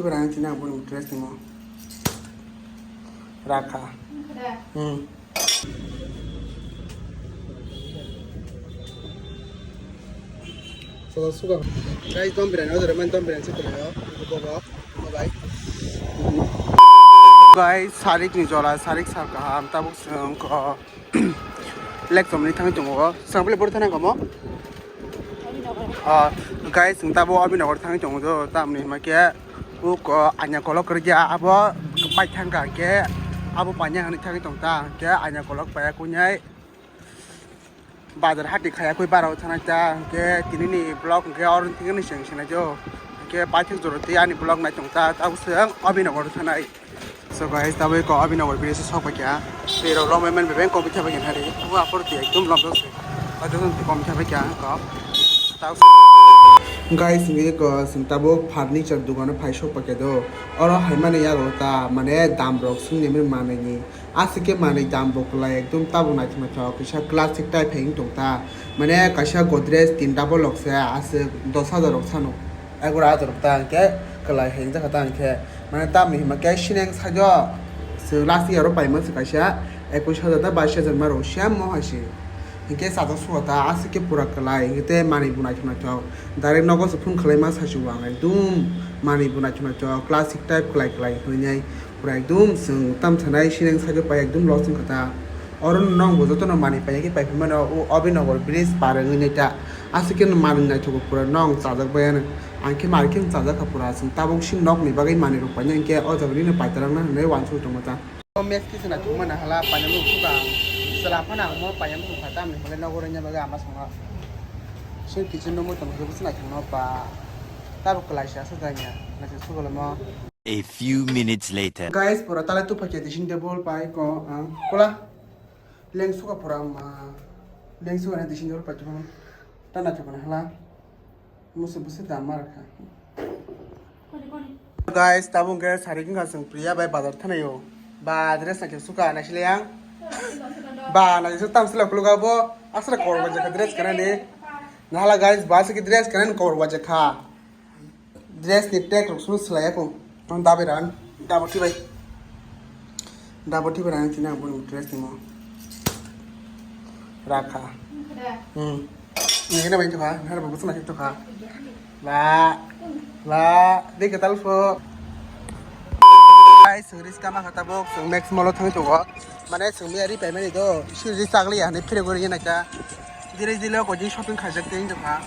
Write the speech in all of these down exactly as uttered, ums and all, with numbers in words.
Rang chini ang boni dress nimo. Rakha. Hmm. Guys, dom biryani order man, dom biryani se tolayo. Bobo, bye bye. Guys, sarik ni jola, sarik sal kaham, tabuk sengko. Lek tomni thangwi tongo. Sengpili bori thana kamo? Ah, guys, seng tabo Abhinagar thangwi tongo do, tamni hima khe uk, ah, anya kolok kwrwkya abo pai thangka khe abo panya hwnwi thangwi tongta khe anya kolok paya kunyai. Bazar hati khaya kwi barao thanai ta, hwnkhe tini ni vlog hwnkhe oro thik ni seng sinai jo. Hwnkhe paithak jora tei ani vlog nai tong ta, tabuk swng Abhinagar thanai. So guys, tabuk ko Abhinagar bridge se sok paikha. Tei rok lomai man bebeng kom khe bai hari. Abo apor ti ekdom lom se. Ado kom khe bai kya ko. Tabuk guys, ngi ko sing tabuk furniture dukan o phai sok paikha do. Oro hai mani yago ta, mane dam rok sung ni manai ni. Aswk khe manwi dam bo kwlai, ekdom tabuk naithok naithok, kisa classic type hai wng tong ta. Mane kaisa Godrej tinta bolok se aswk dos hajar rok sano, egaroh hajar rok ta hwnkhe kwlai hai wng jakha ta hwnkhe. Mane tamni hima khe sineng side o se last year o paimani se kaisa ekush hajar ta bais hajar ma rw siyam mo hai se. Hinkhe chajak suka ta aswk khe pura kwlai, hinkhe tei manwi bo naithok naithok. Direct nogo se phone khwlaima saichung ang, ekdum manwi bo naithok naithok, classic type kwlai kwlai hinwi nai. Pura ekdum chwng tam sanai sineng side o pai ekdum lost wngkha ta. Oro no nong bo jotono manwi paina khe paiphi mano, o Abhinagar bridge par wngwi nai ta. Aswk khe no manwi naithogo pura nong chajak bai ano. Ang khe manwi khe chajak kha pura, chwng tabuk sini nokni bagwi manwi rok paina hinkhe o jaga nini paithalang na hinwi uansuk tongo ta. O mess kisa naithok mana hala paina mung khuka. Chwla phano ang mo paina mung kha tamni hwnle nogo rwngya bagwi ama songo. Sini kitchen no mo tong khe bwswk naithok no ba. Tabuk kwlai se aswk jani ya. Naithok sugo le mo. A few minutes later. Guys, pura tala tu pakai di sini table pai ko ang. Kula. Leng suka pura ma. Leng suka na di sini table pai tu. Tana tu kana hala. Musu busu damar kha. Guys, tabuk khe sari wngkha chwng Priya bai bazar thanaio. Ba dress naikhe suka naisile yang. Ba naisile tam sila khuluga bo. Asra kor ba jaka dress kana ni. Nahala guys, ba siki dress kana ni kor ba jaka. Dress ni tag rok sunu silai ako. Ang dabi ran. Dabo tibai. Dabo tibai ran chini ang boni dress ni mo. Rakha. Hmm. Ini kena bai tukha. Nara babu sana tukha. Ba. Ba. Di ketal fo. Guys, sengri skama kata bok, seng Max Mall o thang tongo. Mane seng mi ari payment do. Siri chakli ya ne phire gori na ka. Dire dire ko jing shopping khajak te tukha.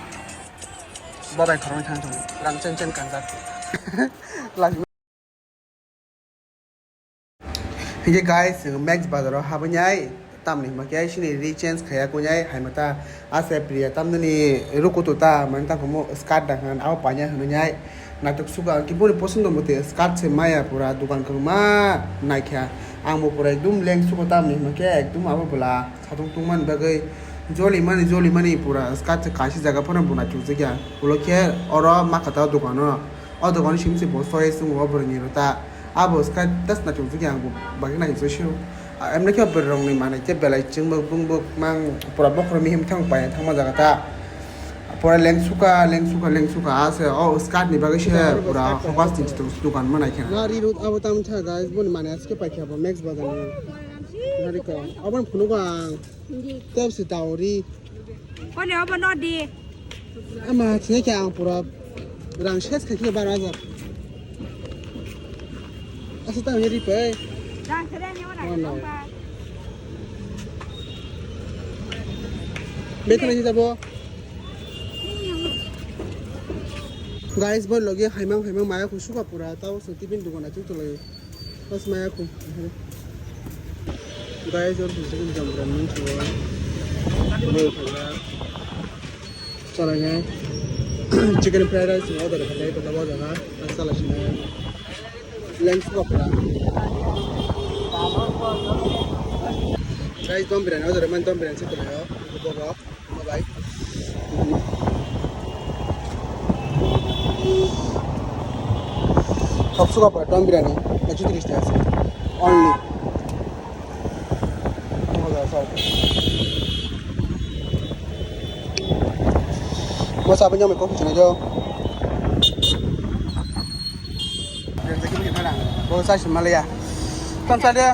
Bobai khoroknwi thang tongo, rang chen chen kanjak. Lagi. Hinkhe guys, chwng Max bazar o habwi nai, tamni hwnba khe sini ri change khaiya kuinai, hai mata ase Priya tamnani rukutu ta, mane ta kumu skirt da hwn, abo paina hwnwi nai. Naithok suka, ang khe boni posondo moti skirt se maya pura, dukan kwbangma naikha. Ang bo pura ekdum leng suko tamni hwnba khe ekdum abo bwla. Satung tungmani bagwi jolimani, jolimani pura kaisa, kaisa jaga phano bo naithokjakya. Ulo khe oro makha ta o dogano. O dogano simi se bo soyes wngo o bwrwini rw ta. Abo skha tas naithokjakya ang bo bagwi naithokjak sio. Emni khe o bwrwirokni manwi khe belai chwngbo bwngbok mang pura bokhorok mihim thang pai thangma jaga ta. Pura lengsuka, lengsuka, lengsuka ase o skhatni bagwi se pura hokasni chitung dukan manai khe. Nari rut abo tamo tha guys, boni manwi aske paikha bo Max Bazar ni. Nari ko, aboni phunukgo ang. Tepsi daori. Kone obo no di. Ama chini khe ang pura rang ses khe khe baro hajar. Asa ta hwnwi ri pai. Rang sere ni ora. Oh, no. Betra ni jabo. Guys, bo logi haimang haimang maya kusuka pura tao se tiffin dukan achuk tolai. Bas maya ku. Guys, or sisi kin jam ram ning chuo. Bo khala. Chala nya. Chicken fried rice order khatai to dabo jaga. Chala sina. Lens ko pura. Guys, dom biryani order man, dom biryani se to yo. Bobo. Bye bye. Thok suka pura dom biryani, ekso tris taka se. Only. Mo sabun jang mai kok chini jo. Bo sa si malaya. Tam sa de.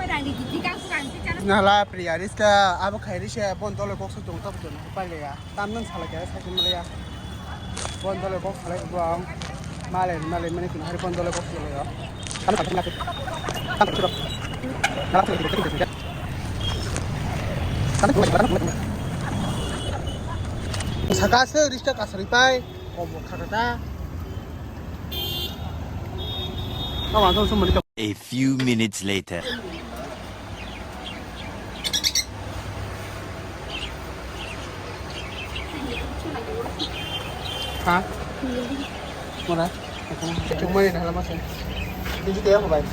Nala priya riska abo khairi se bon dole kok sa tong tap tong pai le ya. Tam nang sala kya sa si malaya. Bon dole kok sala ko ang. Male male mane kun hari bon dole kok sala ya. Tam sa si malaya. Tam sa si malaya. Saka se riska kasari pai. Kobo khakata. Awa to sumani. A few minutes later. Ha? Mura? Cuma ni dalam masa. Ini kita apa, Bang?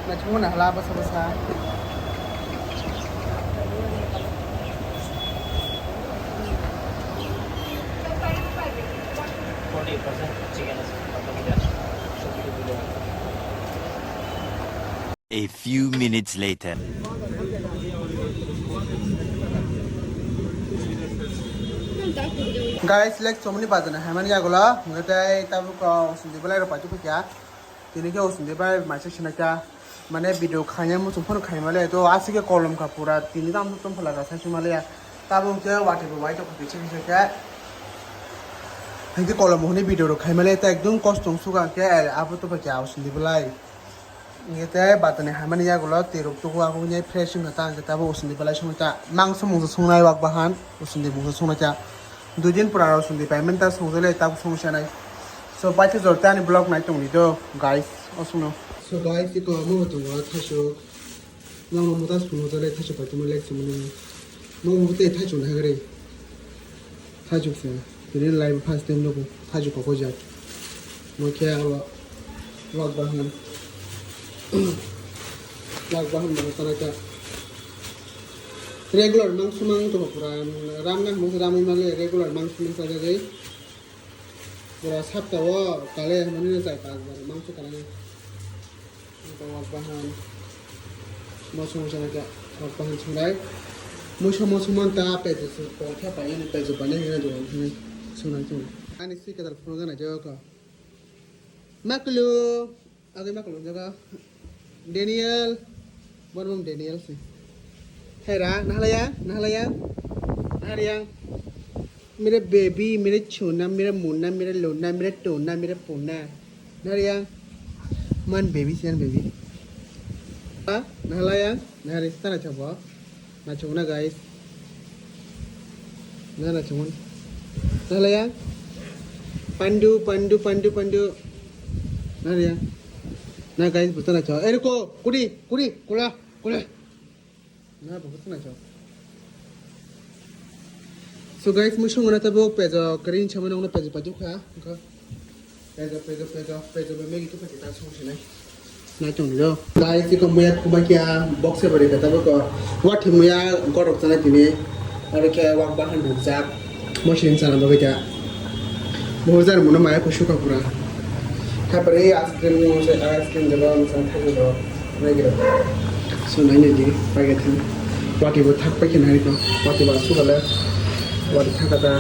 Naithok mano hala bwsa bwsa. A few minutes later. Guys, lek chomoni bazar ni haimani yagulo, hwnkhe tei tabuk, uh, sindi belai rok paithago kya. Tini khe o sindi bai maisa sinakya, mane video khaina muchung phano khaimale to aswk kolom kha pura tini tam tum phala ga sai sumale ya. Tabuk khe watwi bo bai to kisa kisa khe. Hingke kolom hwnwi video rok khaimale ta ekdum kosto wng suka khe abo to bai khe o sindi belai. Hingke tei batani hamani yagulo twi rok tugo abo hwnwi fresh wngkha ta hingke tabuk o sindi belai songcha mangso mungsa songnai wak bahan o sindi mungsa songnai cha. Dui din pura rok sindi payment ta songjalai tabuk songsa nai. So, paithago jor tei ani vlog nai tongdi do, guys, o songno. So, guys, iko omo bo tongo thaisuk. Nangno muta songno jalai thaisuk paithago lek songno. Mo bo tei thaisuk nai hagre. Thaisuk se. Tini live first time nugo thaisuk koko jak. Mo khe abo vlog bahan. Vlog bahan bo tara ka. Regular mangso mang tongo pura. Ram na mo ram male regular mangso mang sajagwi. Pura sapta o kale hwnwi no chai pas bar mangso kale. Wak bahan. Moso moso nai khe wak bahan songnai. Moso moso man ta pejo su ko khe pai ni pejo bani hwnwi do hwnwi songnai tong. Ani si kadal phone gana jo ko. Maklu. Agwi ma kolom jaga Daniel, bormung Daniel se. Hera, nahalaya, nahalaya, nahalaya. Mere baby, mere chuna, mere muna, mere luna, mere tuna, mere puna. Nahalaya, man baby, sian baby. Ha, nahalaya, nahari sana chabo. Nachungna guys. Na nachungna. Nalaya. Pandu, pandu, pandu, pandu. Nalaya. Na guys, buta nacho. Erko, kuri, kuri, kula, kula. Na buta nacho. So guys, mui songna tabo pejo green chamano pejo paju kha. Pejo, pejo, pejo, pejo, be megi tu pejo ta song sinai. Nai tong jo. Guys, iko muya kuma kya box e bari kata boko. Wati muya gorok chana tini. Aro khe wak bahan rukjak. Mosin chana bagwi ta. Bohor jar muno maya kusuka pura. Thapari ice cream mo se ice cream jaba mo san thagi do. Nai gira. So nai nai di pagai thang. Wati bo thak paikhe nai ko. Wati ba su bala. Wati thak kata.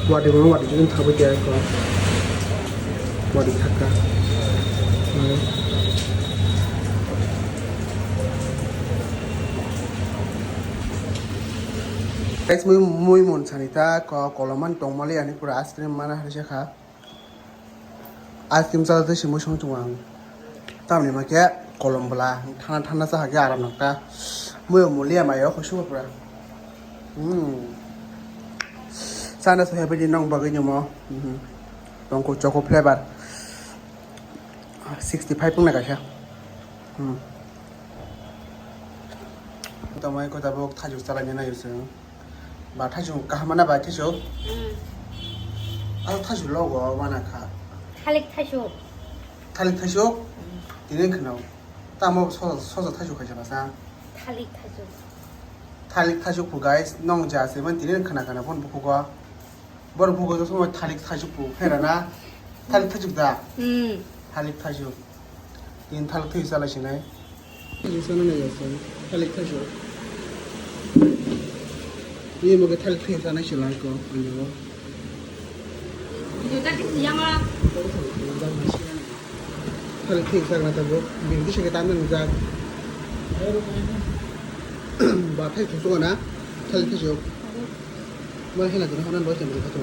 Wadi bo wadi jun thabo kya ko. Wadi thaka. Guys, mui mui mon sani ta ko koloman tongmali ani pura ice cream mana hari se kha. Ice cream chajak tei se mui song tongo ang. Tamoni ma khe kolom bwla thana thana cha hakhe aram nang ta. Mui o mulia mai o khusu pura. Hmm. Sana so happy din nong bagwi nyamo. Hmm. Tongko choco flavor. Sixty five wng nai kaisa. Hmm. Tamo eko tabuk thajuk chalai nai naio chwng. Ba thaisuk kaham mana ba thaisuk? Mm. Aro thaisuk logo mana kha. Thalik thaisuk. Thalik thaisuk? Mm. Tini khwnao. Tamo soja, soja thaisuk khaisa basa. Thalik thaisuk. Thalik thaisuk phu guys, nong ja se man tini khna khna phone bukhugo. Bor bukhugo so thalik thaisuk phu phera na. Thalik thaisuk da? Mm. Thalik thaisuk. Tin thalik thaisuk chalai sinai. Thalik sana na yasa. Thalik thajo. Ni mo ke thalik thai sana shi lang ko. Ano. Yo ta kisi yang ah. Thalik thai sana ta bo. Bini kisa ke tamu jak. Ba thai thusu na. Thalik thajo. Mo hela jana hona lo chama ka to.